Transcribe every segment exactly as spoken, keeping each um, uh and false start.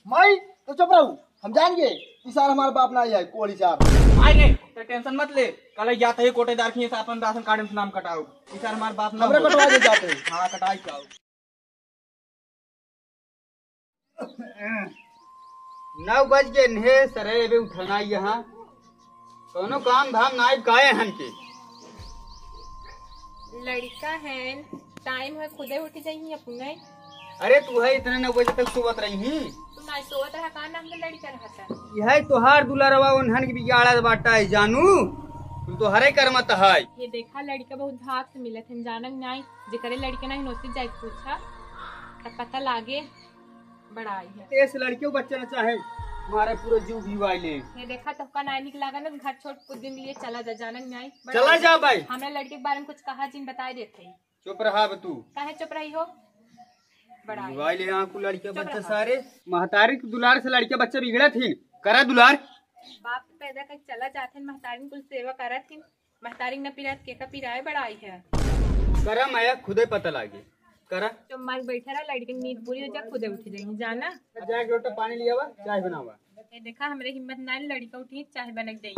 माई, तो चुप रहू, हम जान गए, ई सार हमार बाप नाहीं है, कोढ़ी सार। माई रे, तो tension मत ले, कल जात ही कोटेदार के यहाँ से आपन राशन कार्ड में से नाम कटाओ, ई सार हमार बाप ना हमरा हो। कटवा दे जाते। हाँ, कटाई जाओ। नौ बज गए, नहे सरे अबे उठना ही यहाँ। कौनो काम धाम नाई काहे हन के? लड़िका है, time है, खुदे उठ जाइही अपने। अरे तू है इतने नौ बजे तक सोवत रही ही। तू नाई सोवत रहा, का नाम के लड़िका रहता? यह तोहार दुलारवा उन्हन के बिगाड़त बाटा है जानू। तू तो हरे करमत है। ये देखा लड़िका बहुत भाग से मिलत है, जानत नाई। जेकरे लड़िका नाई नोसित जाए पूछा, तब पता लागे। बड़ा आई है। ऐसे लड़कियों बच्चे ना चाहे, हमारे पूरे जीव भी वाले। ये देखा, तोहका नाई निक लागा ना, घर छोड़ कुछ दिन लिए चला जा, जानत नाई। बड़ा चला आई जा है। भाई। हमरा लड़के के बारे में कुछ कहा जिन बताए देत है। चुप रहा अब तू। काहे चुप रही हो? बड़ा आई। वाले यहाँ को लड़के चुप बच्चे रहा। सारे। महतारी के दुलार से लड़के बच्चे बिगड़त ही। करा दुलार। बाप पैदा कर चला जात है, महतारी कुल सेवा करत ही। महतारी न पिरात के का पिराए बड़ा आई है। करा माया खुदे पता लागे। करा। तो मार बैठा रहा, लड़के की नींद पूरी हो जा, खुदे उठ जाएंगे, जाना। जा एक लोटा पानी लियावा, चाय बनावा। ये देखा, हमरे हिम्मत ना है, लड़का उठी, चाय बनक देई।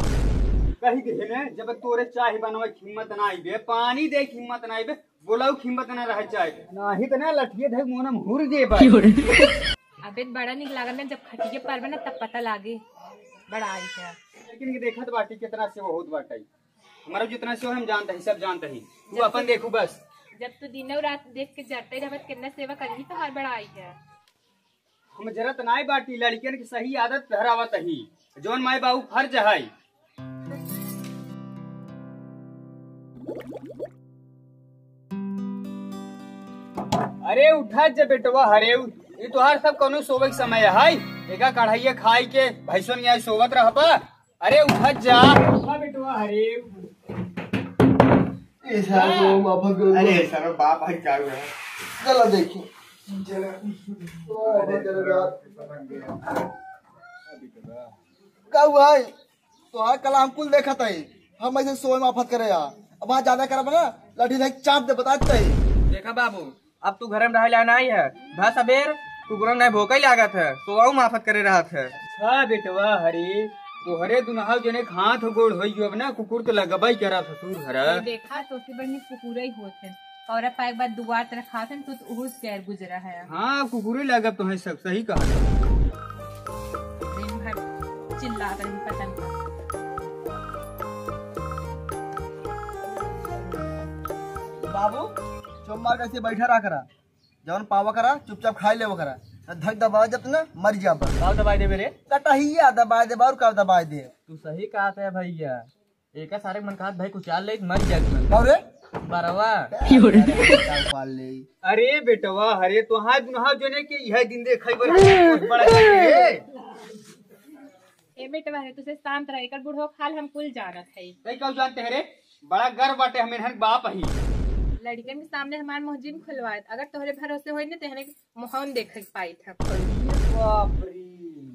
कही दे ने, जब तोरे चाय बनवा के हिम्मत ना आइबे, पानी दे के हिम्मत ना आइबे, बोलाऊ के हिम्मत ना रहे चाय। नाही त ना लठिए धे मोनम हुर दे भाई। अबे बड़ा निक लागल ना, जब खटिए पर बना तब पता लागे। बड़ा आई है। लेकिन के देखत बाटी कितना से बहुत बाटे। हमारा जितना से हम जानते हैं, सब जानते हैं। तू जब अपन तू देखू बस। जब तू दिनों रात देख के जरते रहबत, कितना सेवा करही तोहार बड़ा आई है। हम जरत नाय बाटी, लड़कियन की सही आदत धरावत ही, जौन माई बाबू फर्ज है। अरे उठा जे बेटवा, हरे उ-, ये तोहार सब कौनो सोवे के समय है? एका कढ़ाइया खाई के भैंसों नियाई सोवत रहबा। अरे उठा जा। उठा बेटवा, हरे। ए सार को माफत कर दो। अरे सार बाप है क्या हुआ है? चला देखी। चला। ओ, माफत कर दो। का हुआ है? तोहार कला हम कुल देखत है, हम ऐसे सोए माफत करे आ। अब वहाँ ज्यादा करब ना, लाठी धइ चाप दे, बता देते ही। देखा बाबू, अब तू घरे में रहे ला नाई है, भा सबेर कुकुरन नाई भोंकइ लागत है, सोवाऊ माफत करे रहत है। अच्छा बेटवा, हरे तोहरे दुनहाऊ जने के हाथ गोड़ होई गयो, अब ना कुकुर तो लगबई करा ससुर हरा। ये देखा, तोसे बढ़िया कुकुरई होत है। औरत पाए के बाद दुआर तरफ खात हैं, तू तो उहुस गैर गुजरा है। हाँ, कुकुरे लागत तो है सब, सही कहा। दिन भर चिल्लात रही पतंग। बाबू, चुप मार के ऐसे बैठा रहा करा, जवन पावा करा, चुपचाप खाई लेवा करा, न धक दबावा जब ना मर जाबा। का दबाई देबे रे? कटहिया दबाई देबा और का दबाई दे? तू सही कहत है भैया, एका सारे मन कहत भाई कुचाल ले मर जात मन। का रे? बरवा। का पाल ले? अरे बेटवा, हरे तोहार दुनहाऊ जने के यह दिन देखई बर बड़ा करे। ए बेटवा रे, तुसे शांत रहे, एकर बुढ़वा खाल हम कुल जानत है। कई कऊ जानते हैं रे? बड़ा गर्व बाटे हम इन्हन बाप ही। लड़कन के सामने हमार मुँह जिन खुलवाए, अगर तोहरे भरोसे होई न, तोहरे मुँहन देखे के पाई था। अरे बाप रे,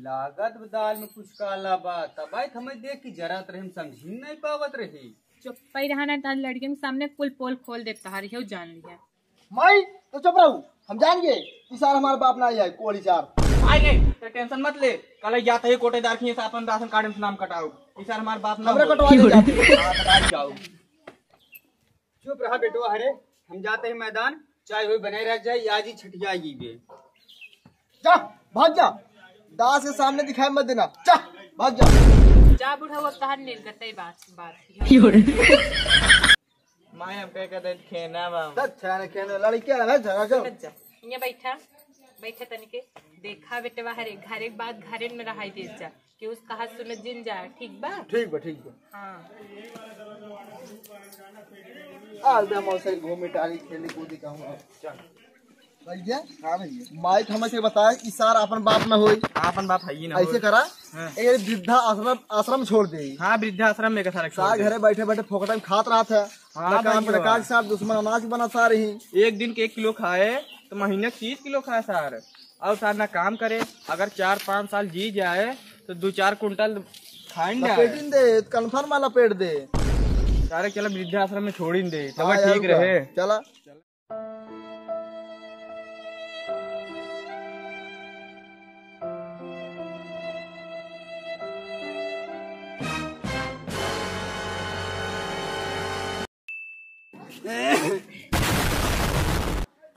लागत बा दाल में कुछ काला बा, तबाई हमें देख के जरत रहे, हम समझी नहीं पावत रहे। चुप ही रहा ना, तो लड़कन के सामने कुल पोल खोल देता हरी हो, जान लिया। माई, तो चुप रहू, हम जान गए, ई सार हमार बाप ना है, कोढ़ी सार। माई रे, तो tension मत ले, कल जात ही कोटेदार के यहाँ से अपन राशन कार्ड में से नाम कटाओ, ई सार हमार बाप ना हमरा हो। कटवा दे जाते। हाँ, कटाई जाओ। चुप रहा बेटवा, हरे, हम जाते हैं मैदान, चाय होई बनाए रह जाए, आज ही छठिया गई बे। जा, भाग जा, दास के सामने दिखाई मत देना, जा, भाग जा। जा बुढ़ऊ, अब तहार निर्गत है बात, बात। माई, हमके कदे खेना बा। अच्छा ने खेना, लड़किया ना झगड़ा कर। समझ जा। ये बैठा, बैठा तनिके। देखा बेटवा, हरे घरे के बात घरे में रहाई दे जा। कि उस कहा सुनत जिन जा, ठीक बा? ठीक बा, ठीक बा। हाँ। आ जा मौसी, घूमे टारी, खेले कूदे कहूँ। चल। भैया, हाँ भैया। माई तो हमसे बताए, ई सार अपन बाप ना होई। हाँ, अपन बाप है ही ना ऐसे होई। करा, हाँ। एक वृद्धा आश्रम, आश्रम छोड़ दे। हाँ, वृद्धा आश्रम में का सारा छोड़ सार दे। घरे बैठे बैठे फोकट में खात रहा था। हाँ, ना काम भैया। ना काज, सार दुश्मन अनाज बना सार ही। एक दिन के एक किलो खाए, तो महीने के तीस किलो खाए सार। और सार ना काम करे, अगर चार पाँच साल जी जाए, तो दो चार कुंटल खाइन जाए। लपेटिन दे, confirm वाला पेट दे। सारे चला वृद्धाश्रम में छोड़िन दे, तब हाँ यार, ठीक रहे। चला।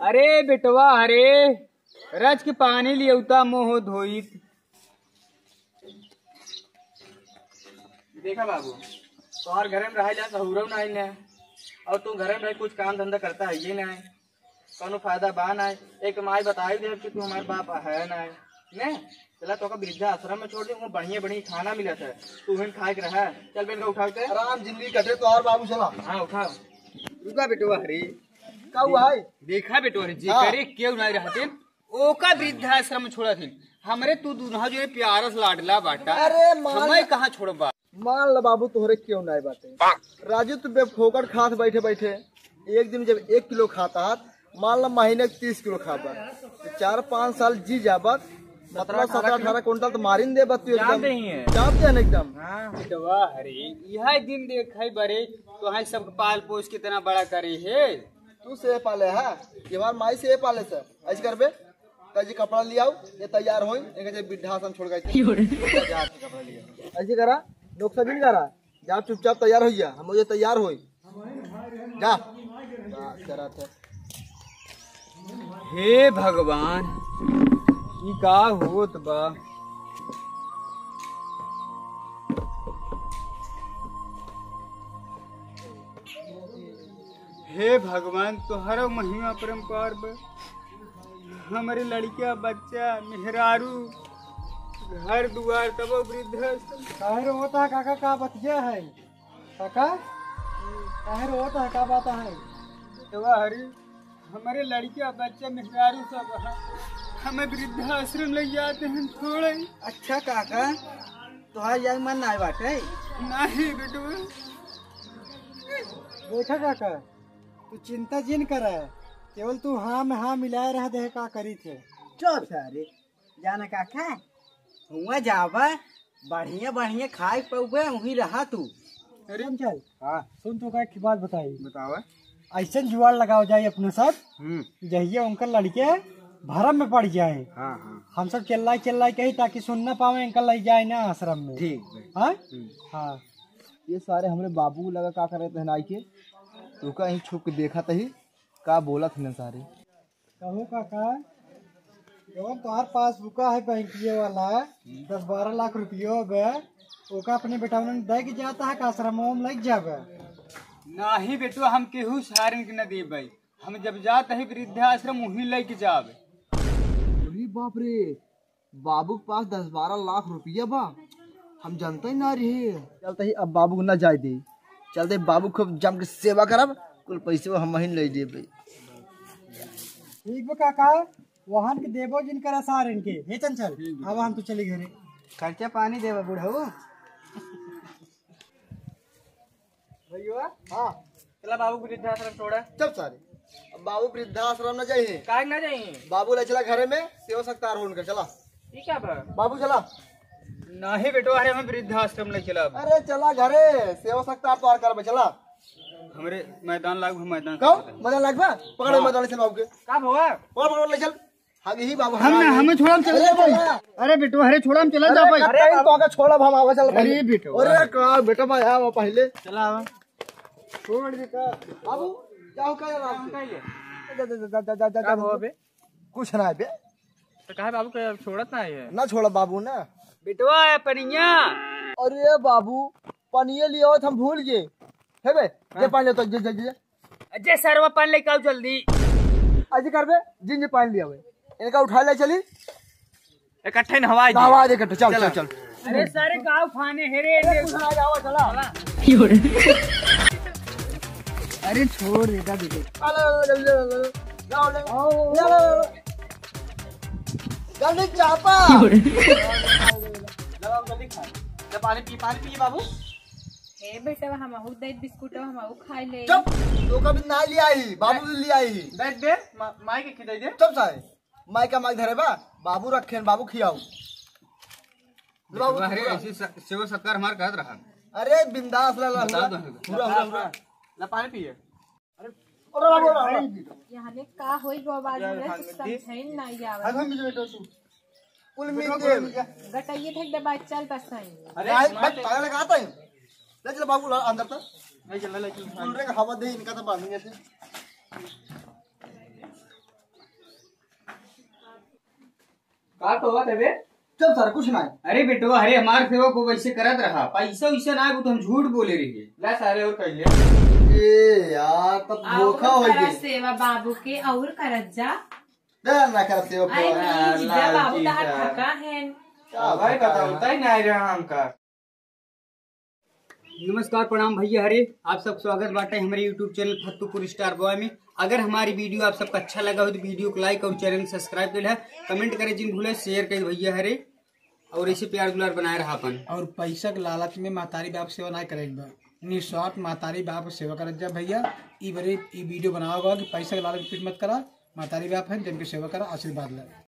अरे बेटवा, अरे रच के पानी लियौता मुँह धोइत। देखा बाबू, तोहार घरे में रहे जा सहूरव ना आइल है, और तू घरे में रह कुछ काम धंधा करता है ये ना, कौनो फायदा बा ना। एक माई बताई दे कि तू हमार बाप है ना, ने चला तो का वृद्धा आश्रम में छोड़ दे, वहाँ बढ़िया बढ़िया खाना मिलत है, तू उहन खाए के रहा। चल बेटा उठा के। आराम जिंदगी कटे तो और बाबू चला। हाँ उठा। रुका बेटवा हरी। का हुआ है? देखा बेटवा हरी जी, हाँ। करे केहू नहीं रहते, ओका वृद्धाश्रम में छोड़ा थे। हमरे तू दूल्हा जो है प्यारा से लाडला बाटा, अरे मान हमें कहाँ छोड़बा? मान ल बाबू तोहरे केहू नहीं बाटे। राजू तू बेफोकट खात बैठे बैठे एक दिन जब एक किलो खाता है, मान ल महीने के तीस किलो खाबा, तो चार पाँच साल जी जाबत, मतलब सत्रह अठारह कुंटल तो मारिन देबत तू एकदम। चाप दे हैं। चाप दे हैं एकदम। हाँ। बेटवा हरी, यह दिन देखे बरे, तो है सबके पाल पोस के इतना बड़ा करे है। तू से पाले है, ये हमार माई से पाले सर। ऐसे करबे, तजी कपड़ा ले आओ, ये तैयार होई, इनके जे वृद्धाश्रम छोड़ गए थे। तैयार के कपड़ा ले आओ। ऐसे करा, लोग सब इन करा, जा चुपचाप तैयार हो जा, हम ये तैयार होई। जा। बात करत है। हे भगवान, ई का होत बा? हे भगवान, तोहरा महिमा परम्पार बा। हमरे लड़किया, बच्चा, मेहरारू, घर दुआर, तबो वृद्धाश्रम। काहे रोता काका, का बतिया है? काका, काहे रोता है, का बात है? बेटवा हरी, हमरे लड़किया, बच्चा, मेहरारू सब है। हमें वृद्धाश्रम ले जाते हैं, छोड़े। अच्छा काका, तोहार जाए मन ना बाटे? नहीं बेटवा। देखा काका, तू चिंता जिन कर, केवल तू हाँ में हाँ मिलाए रह दे, का करी थे। चुप सारे, जाना काका, हुआ जाबा, बढ़िया बढ़िया खाए पउबे, वहीं रहा तू। अरे चल, हाँ। सुन तो का एक बात बताई। बतावा। ऐसन जुगाड़ लगाओ जाए अपने सब, हम्म। जहिया उनकर लड़के भरम में पड़ जाए। हाँ, हाँ। हम सब चिल्लाई चिल्लाई कही ताकि सुन ना पावे, इनका ले जाए ना आश्रम में। ठीक भाई। हाँ? हम्म। हाँ। ये सारे हमरे बाबू लगा का करे तहनाई के, तू का ही छुप के देखा तही। का बोलत हन सारे? कहू काका, जवन तोहार पासबुका है बैंकिये वाला, दस बारह लाख रुपयो बे, ओका अपने बेटवन दे के जाता है का आश्रम में लग जाबे? नाही बेटवा, हम केहू सारन के न देबे। हम जब जात है वृद्धाश्रम, वहीं लेके जाबे। अरे बाप रे, बाबू के पास दस बारह लाख रुपया बा, हम जानते ही ना रहे। चलते ही अब बाबू को ना जाए दे, चलते बाबू खूब जम के सेवा करब, कुल पैसे हम वहीं ले लेबे। ठीक बा काका, वहन के देबो जिन करा सार इनके। हे चंचल, ठीक बा। अब हम तो चली घरे। खर्चा पानी देबा बुढ़ऊ। भैया। हाँ। चला बाबू वृद्धाश्रम छोड़ा। चल सारे, अब बाबू वृद्धाश्रम न जाइए। काहे न जाइए? बाबू ले चला घरे में, सेवा सत्कार हो उनका, चला। ई का बा? बाबू चला। नाही बेटो, अरे हमें वृद्धाश्रम ले चला अब। अरे चला घरे, सेवा सत्कार तो आर करबे, चला। हमरे मैदान लाग, हम मैदान कहो, से मैदान लाग बा? पकड़ हाँ। मैदान ले चल बाबू के। का भवा? पकड़, पकड़ ले चल। हम यही बाबू हम ना, हमें छोड़ा, हम चले अरे जाओ भाई। चला। अरे बेटो, अरे छोड़ा, हम चला अरे जाओ भाई। कब टाइम तो आके छोड़ा, हम आवे चल अरे पहले। बेटो। अरे का बेटा भाई आवा पहले। चला आवा। छोड़ दे का। बाबू, जाओ का यार हम आपके। कहिए। जा, जा, जा, जा, जा, जा, जा, का जा, भवा जा। बे? कुछ ना है बे। तो काहे बाबू के छोड़त ना है? ना छोड़ा बाबू ना। बेटवा है पनिया। अरे बाबू, पनिया लिया हो तो हम भूल गए। है बे, जे हाँ। पानी ले तो, जे, जे, जे। अजय सरवा पानी लेके आओ जल्दी। अजय कर बे, जिन जे पानी लिया हुए। इनका उठा ले चली। इकट्ठे नहवा दे। नहवा दे इकट्ठे, चल, चला। चल, चल। अरे सारे गाँव फाने हेरे, अरे हेरे। कुछ ना जाओ, चला। अरे छोड़ दे, जा दे। आ, ला, ला, ला, जल्दी, जल्दी, जल्दी। जाओ, ले। आओ। ले, ले, ले, ले। जल्दी चापा। ले बाबू, जल्दी खा। ले पानी पी, पानी पी बाबू। हे बेटा, हमहू दे बिस्कुट, हमहू खाई ले। चुप, तो कभी ना लिया ही, बाबू भी लिया ही। बैठ बे, मा-, माई के खिलाई दे। चुप सारे, माई का माई धरे बा, बाबू रखे हैं, बाबू खियाओ। ले बाबू, अरे, पूरा। ऐसी स-, सेवा सत्कार हमार करत रहा। अरे बिंदास ला, ला, बता पूरा, दो। पूरा, पूरा, पूरा। ला पानी पिए। अरे, अरे, अरे, अरे। यहाँ ले का होई गो आवाज क्या में, खान कुछ में दी? समझाइन ना आवे। हाँ, हम भी बैठो तू। कुल मिल बैठो, दे। बैठो, बैठो। गटइये फेंक दे, बात चल बस है। अरे, नहीं, मार बस ले। पागल का आता है। ले चल बाबू, ला अंदर तक। ले चल, ले चल। कुल रे हवा दे, इनका तो बांधेंगे ऐसे। का कहत हवे? चल सर, कुछ ना। अरे बेटवा, अरे हमार सेवा को वैसे करत रहा, पैसा वैसा ना, वो तो हम झूठ बोले रहे। ला सारे और कहिए। ए यार, तब धोखा हो गया। सेवा बाबू के और करत जा। ना, ना कर सेवा अरे को। नहीं, जिद्दा बाबू तहार थका है। भाई बताओ, तय नहीं रहा हमका। नमस्कार, प्रणाम भैया हरे, आप सब स्वागत बाटे हमारे YouTube चैनल फत्तूपुर स्टार बॉय में। अगर हमारी वीडियो आप सबका अच्छा लगा हो तो वीडियो को लाइक और चैनल सब्सक्राइब कर लिया, कमेंट करे जिन भूले, शेयर कर भैया हरे, और ऐसे प्यार दुलार बनाए रहा अपन। और पैसा के लालच में महतारी बाप सेवा ना करे बा, निस्वार्थ महतारी बाप के सेवा करत जा भैया। ई बरे ई वीडियो बनावा गवा कि पैसा के लालच में कुछ मत करा, महतारी बाप है जिनके सेवा करा, आशीर्वाद ले।